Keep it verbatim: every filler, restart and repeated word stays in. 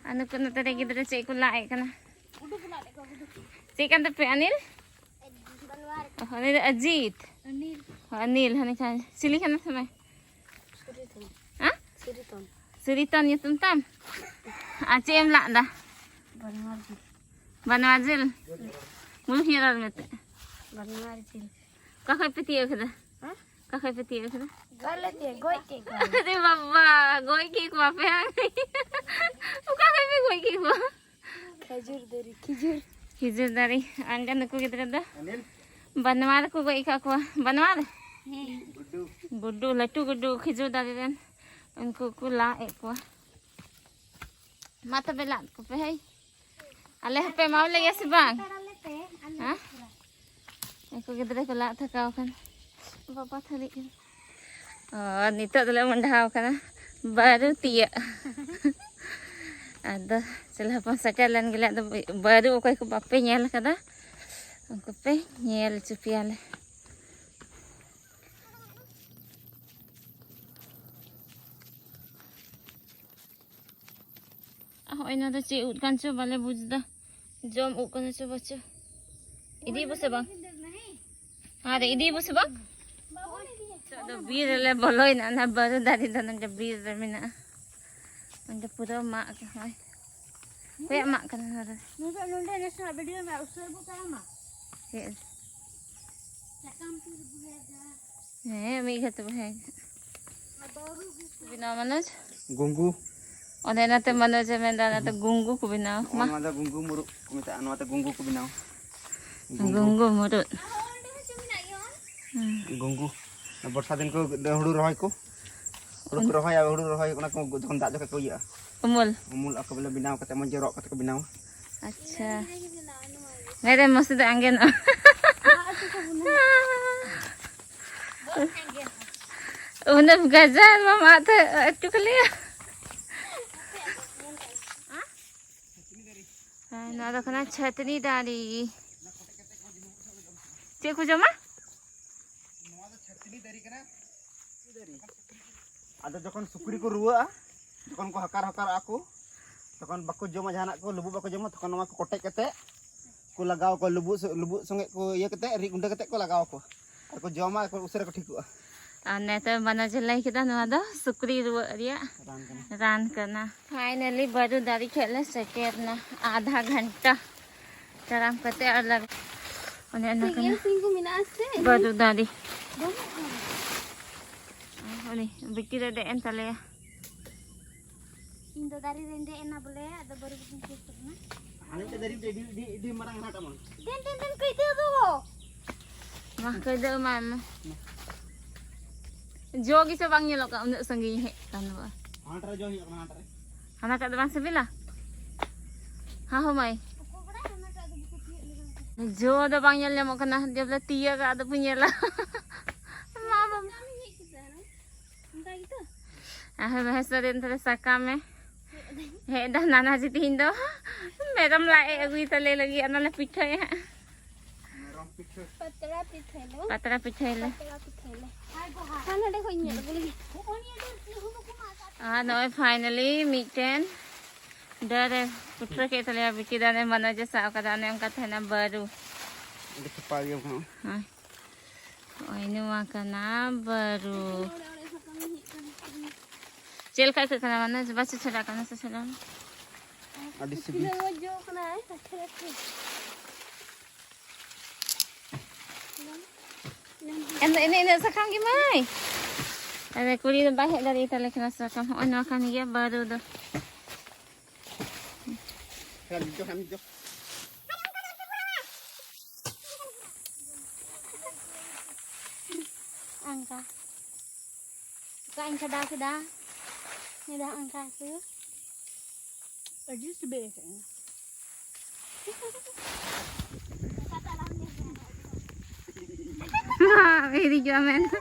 ᱟᱨ ᱱᱩᱠᱩ ᱱᱚᱛᱮ ᱨᱮ ᱜᱤᱫᱽᱨᱟᱹ ᱪᱮᱫ ᱠᱚ ᱞᱟᱜ ᱮᱫ ᱠᱟᱱᱟ? ᱪᱮᱫ ᱠᱟᱱ ᱛᱟᱯᱮ ᱟᱱᱤᱞ? ᱚ, ᱩᱱᱤ ᱫᱚ ᱟᱡᱤᱛ᱾ ᱚ, ᱟᱱᱤᱞ, ᱦᱟᱹᱱᱤ ᱠᱷᱟᱱ ᱪᱤᱞᱤ ᱠᱟᱱᱟ ᱥᱮ ᱵᱟᱝ? ᱦᱮᱸ? ᱥᱤᱨᱤᱛᱚᱱ ᱧᱩᱛᱩᱢ ᱛᱟᱢ? ᱟᱨ ᱪᱮᱫ ᱮᱢ ᱞᱟᱜ ᱫᱟ? ᱵᱟᱱᱣᱟᱨ ᱡᱤᱞ᱾ ᱵᱟᱱᱣᱟᱨ ᱡᱤᱞ? ᱢᱩᱞᱩᱠ ᱧᱚᱜ ᱨᱚᱲ ᱢᱮᱥᱮ᱾ ᱵᱟᱱᱣᱟᱨ ᱡᱤᱞ᱾ ᱚᱠᱟ ᱠᱷᱚᱡ ᱯᱮ ᱛᱤᱭᱳᱜ ᱠᱮᱫᱟ? ᱦᱮᱸ? ᱚᱠᱟ ᱠᱷᱚᱡ ᱯᱮ ᱛᱤᱭᱳᱜ ᱠᱮᱫᱟ? ᱟᱞᱮ ᱛᱮ ᱜᱚᱡ ᱠᱮᱫ ᱠᱚᱣᱟ᱾ ᱟᱨᱮ ᱵᱟᱵᱟ, ᱜᱚᱡ ᱠᱮᱫ ᱠᱚᱣᱟ ᱯᱮ ᱦᱟᱝ? ᱚᱠᱟ ᱠᱷᱚᱡ ᱯᱮ ᱜᱚᱡ ᱠᱮᱫ ᱠᱚᱣᱟ? ᱠᱷᱤᱡᱩᱨ ᱫᱟᱨᱮ, ᱠᱷᱤᱡᱩᱨ᱾ ᱠᱷᱤᱡᱩᱨ ᱫᱟᱨᱮ᱾ ᱟᱝᱜᱟ ᱱᱩᱠᱩ ᱜᱤᱫᱽᱨᱟᱹ ᱫᱚ ᱵᱟᱱᱣᱟᱨ ᱠᱚ ᱜᱚᱡ ᱟᱠᱟᱫ ᱠᱚᱣᱟ᱾ ᱵᱟᱱᱣᱟᱨ? ᱦᱮᱸ᱾ ᱜᱩᱰᱩ, ᱞᱟᱹᱴᱩ ᱜᱩᱰᱩ ᱠᱷᱤᱡᱩᱨ ᱫᱟᱨᱮ ᱨᱮᱱ᱾ ᱩᱱᱠᱩ ᱠᱚ ᱞᱟᱜ ᱮᱫ ᱠᱚᱣᱟ᱾ ᱢᱟ ᱛᱚᱵᱮ ᱞᱟᱫ ᱠᱚᱯᱮ, ᱦᱳᱭ᱾ ᱟᱞᱮ ᱦᱚᱸᱯᱮ ᱮᱢᱟᱣ ᱞᱮᱜᱮᱭᱟ ᱥᱮ ᱵᱟᱝ? ᱦᱮᱸ? ᱩᱱᱠᱩ ᱜᱤᱫᱽᱨᱟᱹ ᱠᱚ ᱞᱟᱜ ᱛᱷᱟᱠᱟᱣ ᱠᱟᱱᱟ᱾ ᱵᱟᱵᱟ ᱛᱷᱟᱹᱨᱤ ᱠᱟᱱᱟ᱾ ᱚ, ᱱᱤᱛᱚᱜ ᱫᱚᱞᱮ ᱢᱚᱸᱰᱷᱟᱣ ᱠᱟᱱᱟ ᱵᱟᱹᱨᱩ ᱛᱤᱭᱟᱹᱜ᱾ ᱟᱫᱚ ᱪᱮᱞᱮ ᱦᱚᱯᱚᱱ ᱥᱮᱴᱮᱨ ᱞᱮᱱ ᱜᱮᱞᱮ᱾ ᱟᱫᱚ ᱵᱟᱹᱨᱩ ᱚᱠᱚᱭ ᱠᱚ ᱵᱟᱯᱮ ᱧᱮᱞ ᱠᱟᱫᱟ, ᱩᱱᱠᱩ ᱯᱮ ᱧᱮᱞ ᱦᱚᱪᱚ ᱯᱮᱭᱟᱞᱮ᱾ ᱦᱚᱸᱜᱼᱚᱭ ᱱᱚᱣᱟ ᱫᱚ ᱪᱮᱫ ᱩᱫ ᱠᱟᱱ ᱪᱚ ᱵᱟᱞᱮ ᱵᱩᱡᱽ ᱫᱟ᱾ ᱡᱚᱢ ᱩᱫ ᱠᱟᱱᱟ ᱪᱚ ᱵᱟᱪᱚ᱾ ᱤᱫᱤᱭᱟᱵᱚ ᱥᱮ ᱵᱟᱝ? ᱟᱨ ᱤᱫᱤᱭᱟᱵᱚ ᱥᱮ ᱵᱟᱝ? ᱱᱤᱛᱚᱜ ᱫᱚ ᱵᱤᱨ ᱨᱮᱞᱮ ᱵᱚᱞᱚᱭᱮᱱᱟ᱾ ᱚᱱᱟ ᱵᱟᱹᱨᱩ ᱫᱟᱨᱮ ᱫᱚ ᱱᱚᱰᱮ ᱵᱤᱨ ᱨᱮ ᱢᱮᱱᱟᱜᱼᱟ᱾ ᱱᱚᱰᱮ ᱯᱩᱨᱟᱹ ᱢᱟᱜ ᱟᱠᱟᱱᱟ᱾ ᱦᱳᱭ᱾ ᱚᱠᱚᱭᱟᱜ ᱢᱟᱜ ᱠᱟᱱᱟ ᱱᱚᱣᱟ ᱫᱚ? ᱱᱚᱰᱮ, ᱱᱚᱰᱮ ᱱᱟᱥᱮᱱᱟᱜ ᱵᱷᱤᱰᱤᱭᱳ ᱢᱮ, ᱩᱥᱟᱹᱨᱟ ᱵᱚ ᱛᱟᱲᱟᱢᱟ᱾ ᱪᱮᱫ? ᱥᱟᱠᱟᱢ ᱛᱩᱫ ᱵᱚ ᱦᱮᱡ ᱮᱱᱟ᱾ ᱦᱮᱸ, ᱢᱤᱫ ᱜᱷᱟᱹᱲᱤ ᱛᱮᱵᱚ ᱦᱮᱡ ᱮᱱᱟ᱾ ᱵᱮᱱᱟᱣ ᱢᱟᱱᱚᱡᱽ? ᱜᱩᱝᱜᱩ᱾ ᱚᱱᱮ ᱚᱱᱟᱛᱮ ᱢᱟᱱᱚᱡᱽ ᱮ ᱢᱮᱱᱫᱟ, ᱚᱱᱟᱛᱮ ᱜᱩᱝᱜᱩ ᱠᱚ ᱵᱮᱱᱟᱣᱟ᱾ ᱱᱚᱜᱼᱚ ᱢᱟ᱾ ᱱᱚᱣᱟ ᱫᱚ ᱜᱩᱝᱜᱩ ᱢᱩᱨᱩᱫ ᱠᱚ ᱢᱮᱛᱟᱜᱼᱟ, ᱱᱚᱣᱟᱛᱮ ᱜᱩᱝᱜᱩ ᱠᱚ ᱵᱮᱱᱟᱣᱟ᱾ ᱜᱩᱝᱜᱩ᱾ ᱜᱩᱝᱜᱩ ᱢᱩᱨᱩᱫ᱾ ᱦᱩᱸ᱾ ᱜᱩᱝᱜᱩ᱾ ᱵᱚᱨᱥᱟ ᱫᱤᱱ ᱠᱚ ᱦᱩᱲᱩ ᱨᱚᱦᱚᱭ ᱠᱚ, ᱦᱩᱲᱩ ᱠᱚ ᱩᱱ- ᱨᱚᱦᱚᱭᱟ, ᱦᱩᱲᱩ ᱨᱚᱦᱚᱭ ᱚᱱᱟ ᱠᱚ ᱡᱚᱠᱷᱚᱱ ᱫᱟᱜ ᱡᱚᱠᱷᱚᱡ ᱠᱚ ᱤᱭᱟᱹᱜᱼᱟ᱾ ᱩᱢᱩᱞ᱾ ᱩᱢᱩᱞ ᱟᱠᱚ ᱵᱚᱞᱮ, ᱵᱮᱱᱟᱣ ᱠᱟᱛᱮ ᱢᱚᱡᱽ ᱡᱚᱨᱚᱜ ᱠᱟᱛᱮ ᱠᱚ ᱵᱮᱱᱟᱣᱟ᱾ ᱟᱪᱪᱷᱟ᱾ ᱢᱮᱨᱮ ᱢᱚᱥᱤ ᱫᱚ ᱟᱸᱜᱮᱱᱚᱜᱼᱟ᱾ ᱩᱱᱟᱹᱜ ᱜᱟᱡᱟᱲ ᱵᱟᱢ ᱟᱫ ᱦᱚᱪᱚ ᱠᱟᱞᱮᱭᱟ᱾ ᱦᱮᱸ, ᱱᱚᱣᱟ ᱫᱚ ᱠᱟᱱᱟ ᱪᱷᱟᱹᱛᱱᱤ ᱫᱟᱨᱮ᱾ ᱪᱮᱫ ᱠᱚ ᱡᱚᱢᱟ? ᱟᱫᱚ ᱡᱚᱠᱷᱚᱱ ᱥᱩᱠᱨᱤ ᱠᱚ ᱨᱩᱣᱟᱹᱜᱼᱟ, ᱡᱚᱠᱷᱚᱱ ᱠᱚ ᱦᱟᱠᱟᱨ ᱦᱟᱠᱟᱨᱚᱜᱼᱟ ᱠᱚ, ᱡᱚᱠᱷᱚᱱ ᱵᱟᱠᱚ ᱡᱚᱢᱟ, ᱡᱟᱦᱟᱱᱟᱜ ᱠᱚ ᱞᱩᱵᱩᱜ ᱵᱟᱠᱚ ᱡᱚᱢᱟ, ᱛᱚᱠᱷᱚᱱ ᱱᱚᱣᱟ ᱠᱚ ᱠᱚᱴᱮᱡ ᱠᱟᱛᱮ ᱠᱚ ᱞᱟᱜᱟᱣ ᱟᱠᱚ, ᱞᱩᱵᱩᱜ ᱥᱚ-, ᱞᱩᱵᱩᱜ ᱥᱚᱸᱜᱮ ᱠᱚ ᱤᱭᱟᱹ ᱠᱟᱛᱮ, ᱨᱤᱫ ᱜᱩᱸᱰᱟᱹ ᱠᱟᱛᱮ ᱠᱚ ᱞᱟᱜᱟᱣ ᱟᱠᱚ ᱟᱨ ᱠᱚ ᱡᱚᱢᱟ, ᱟᱨ ᱩᱥᱟᱹᱨᱟ ᱠᱚ ᱴᱷᱤᱠᱚᱜᱼᱟ᱾ ᱟᱨ ᱱᱮᱛᱟᱨ ᱢᱟᱱᱟ ᱡᱮ ᱞᱟᱹᱭ ᱠᱮᱫᱟ, ᱱᱚᱣᱟ ᱫᱚ ᱥᱩᱠᱨᱤ ᱨᱩᱣᱟᱹᱜ ᱨᱮᱭᱟᱜ ᱨᱟᱱ ᱠᱟᱱᱟ᱾ ᱨᱟᱱ ᱠᱟᱱᱟ᱾ ᱯᱷᱟᱭᱱᱟᱞᱤ ᱵᱟᱹᱨᱩ ᱫᱟᱨᱮ ᱴᱷᱮᱡ ᱞᱮ ᱥᱮᱴᱮᱨ ᱱᱟ᱾ ᱟᱫᱷᱟ ᱜᱷᱚᱱᱴᱟ ᱛᱟᱲᱟᱢ ᱠᱟᱛᱮ ᱟᱨ ᱞᱟᱜ-, ᱚᱱᱮ ᱚᱱᱟ ᱠᱟᱱᱟ᱾ ᱥᱮᱸᱜᱮᱞ ᱥᱤᱝ ᱠᱚ ᱢᱮᱱᱟᱜᱼᱟ ᱥᱮ? ᱵᱟᱹᱨᱩ ᱫᱟᱨᱮ᱾ ᱵᱟᱹᱱᱩᱜᱼᱟ᱾ ᱩᱱᱤ ᱵᱤᱴᱤ ᱫᱚ ᱫᱮᱡ ᱮᱱ ᱛᱟᱞᱮᱭᱟ᱾ ᱤᱧ ᱫᱚ ᱫᱟᱨᱮ ᱨᱮᱧ ᱫᱮᱡ ᱮᱱᱟ ᱵᱚᱞᱮ, ᱟᱫᱚ ᱵᱟᱹᱨᱩ ᱠᱚᱫᱚᱧ ᱪᱮᱫ ᱠᱟᱱᱟ᱾ ᱦᱟᱱᱮ ᱢᱤᱫᱴᱮᱡ ᱫᱟᱨᱮ ᱟᱹᱰᱤ, ᱟᱹᱰᱤ, ᱟᱹᱰᱤ ᱢᱟᱨᱟᱝ ᱦᱟᱱᱟᱴᱟᱜ ᱢᱟ᱾ ᱫᱮᱱ, ᱫᱮᱱ, ᱫᱮᱱ, ᱠᱟᱹᱭᱫᱟᱹ ᱫᱚ᱾ ᱢᱟ, ᱠᱟᱹᱭᱫᱟᱹ ᱮᱢᱟᱭ ᱢᱮ᱾ ᱡᱚ ᱜᱮᱪᱚ ᱵᱟᱝ ᱧᱮᱞᱚᱜ ᱠᱟᱱᱟ, ᱩᱱᱟᱹᱜ ᱥᱟᱺᱜᱤᱧ ᱦᱮᱡ ᱠᱟᱱ ᱫᱚ᱾ ᱦᱟᱱᱟᱴᱟᱜ ᱨᱮ ᱡᱚ ᱦᱩᱭᱩᱜ ᱠᱟᱱᱟ, ᱦᱟᱱᱟᱴᱟᱜ ᱨᱮ᱾ ᱦᱟᱱᱟᱴᱟᱜ ᱫᱚ ᱵᱟᱝ ᱥᱤᱵᱤᱞᱟ? ᱦᱟᱸ ᱦᱳ ᱢᱟᱹᱭ᱾ ᱚᱠᱚᱭ ᱵᱟᱲᱟᱭ ᱦᱟᱱᱟᱴᱟᱜ ᱫᱚ ᱵᱟᱠᱚ ᱛᱤᱭᱳᱜ ᱞᱮᱫᱟ᱾ ᱡᱚ ᱫᱚ ᱵᱟᱝ ᱧᱮᱞ ᱧᱟᱢᱚᱜ ᱠᱟᱱᱟ, ᱡᱚᱵ ᱞᱮ ᱛᱤᱭᱳᱜᱟ ᱟᱫᱚ ᱵᱚ ᱧᱮᱞᱟ᱾ ᱢᱟ ᱵᱟᱵᱟ᱾ ᱚᱱᱠᱟ ᱜᱮᱛᱚ? ᱟᱨ ᱢᱚᱦᱮᱥ ᱫᱚ ᱫᱮᱱ ᱛᱟᱞᱮ ᱥᱟᱠᱟᱢᱮ ᱦᱮᱡ ᱫᱟ ᱱᱟᱱᱟ ᱡᱤ ᱛᱤᱦᱤᱧ ᱫᱚ ᱢᱮᱨᱚᱢ ᱞᱟᱡ ᱮ ᱟᱹᱜᱩᱭ ᱛᱟᱞᱮ ᱞᱟᱹᱜᱤᱫ, ᱚᱱᱟ ᱞᱮ ᱯᱤᱴᱷᱟᱹᱭᱟ ᱦᱟᱸᱜ᱾ ᱢᱮᱨᱚᱢ ᱯᱤᱴᱷᱟᱹ᱾ ᱯᱟᱛᱲᱟ ᱯᱤᱴᱷᱟᱹᱭ ᱞᱮ᱾ ᱯᱟᱛᱲᱟ ᱯᱤᱴᱷᱟᱹᱭ ᱞᱮ᱾ ᱯᱟᱛᱲᱟ ᱯᱤᱴᱷᱟᱹᱭ ᱞᱮ᱾ ᱦᱟᱱᱟ ᱱᱚᱰᱮ ᱠᱷᱚᱡ ᱤᱧ ᱧᱮᱞ ᱟᱹᱜᱩ ᱞᱮᱜᱮ᱾ ᱟᱨ ᱱᱚᱜᱼᱚᱭ ᱯᱷᱟᱭᱱᱟᱞᱤ ᱢᱤᱫᱴᱮᱱ ᱰᱟᱹᱨ ᱮ ᱯᱩᱴᱨᱟᱹ ᱠᱮᱫ ᱛᱟᱞᱮᱭᱟ ᱵᱤᱴᱤ ᱫᱚ, ᱚᱱᱮ ᱢᱚᱱᱳᱡᱽ ᱮ ᱥᱟᱵ ᱠᱟᱫᱟ, ᱚᱱᱮ ᱚᱱᱠᱟ ᱛᱟᱦᱮᱱᱟ ᱵᱟᱹᱨᱩ᱾ ᱚᱸᱰᱮ ᱪᱷᱟᱯᱟ ᱜᱮᱭᱟ ᱵᱟᱝ? ᱦᱳᱭ᱾ ᱱᱚᱜᱼᱚᱭ ᱱᱚᱣᱟ ᱠᱟᱱᱟ ᱵᱟᱹᱨᱩ᱾ ᱪᱮᱫ ᱞᱮᱠᱟ ᱟᱹᱭᱠᱟᱹᱜ ᱠᱟᱱᱟ ᱢᱟᱱᱮ? ᱵᱟᱥᱮ ᱪᱷᱟᱰᱟ ᱠᱟᱱᱟ ᱥᱮ ᱪᱷᱟᱰᱟ? ᱟᱹᱰᱤ ᱥᱤᱵᱤᱞ᱾ ᱛᱤᱱᱟᱹᱜ ᱢᱚᱡᱽ ᱡᱚ ᱠᱟᱱᱟ, ᱟᱪᱪᱷᱟ, ᱟᱪᱪᱷᱟ᱾ ᱮᱱ ᱫᱚ ᱤᱱᱟᱹᱜ, ᱤᱱᱟᱹᱜ ᱥᱟᱠᱟᱢ ᱜᱮ ᱢᱟᱹᱭ᱾ ᱟᱨ ᱠᱩᱲᱤ ᱫᱚ ᱵᱟᱭ ᱦᱮᱡ ᱫᱟᱲᱮᱭᱟᱛᱟᱞᱮ ᱠᱟᱱᱟ ᱥᱟᱠᱟᱢ᱾ ᱦᱚᱸᱜᱼᱚᱭ ᱱᱚᱣᱟ ᱠᱟᱱ ᱜᱮᱭᱟ ᱵᱟᱹᱨᱩ ᱫᱚ᱾ ᱦᱮᱸ, ᱱᱤᱡᱚ, ᱦᱮᱸ, ᱱᱤᱡᱚ᱾ ᱚᱱᱠᱟ᱾ ᱚᱠᱟ ᱤᱧ ᱠᱷᱟᱰᱟᱣ ᱠᱮᱫᱟ᱾ ᱱᱤᱭᱟᱹ ᱫᱚ ᱚᱱᱠᱟ ᱠᱚ᱾ ᱟᱹᱰᱤ ᱥᱤᱵᱤᱞ ᱟᱹᱭᱠᱟᱹᱜ ᱠᱟᱱᱟ᱾ ᱦᱤᱨᱤᱡᱚᱜᱼᱟ ᱢᱮᱱᱛᱮ᱾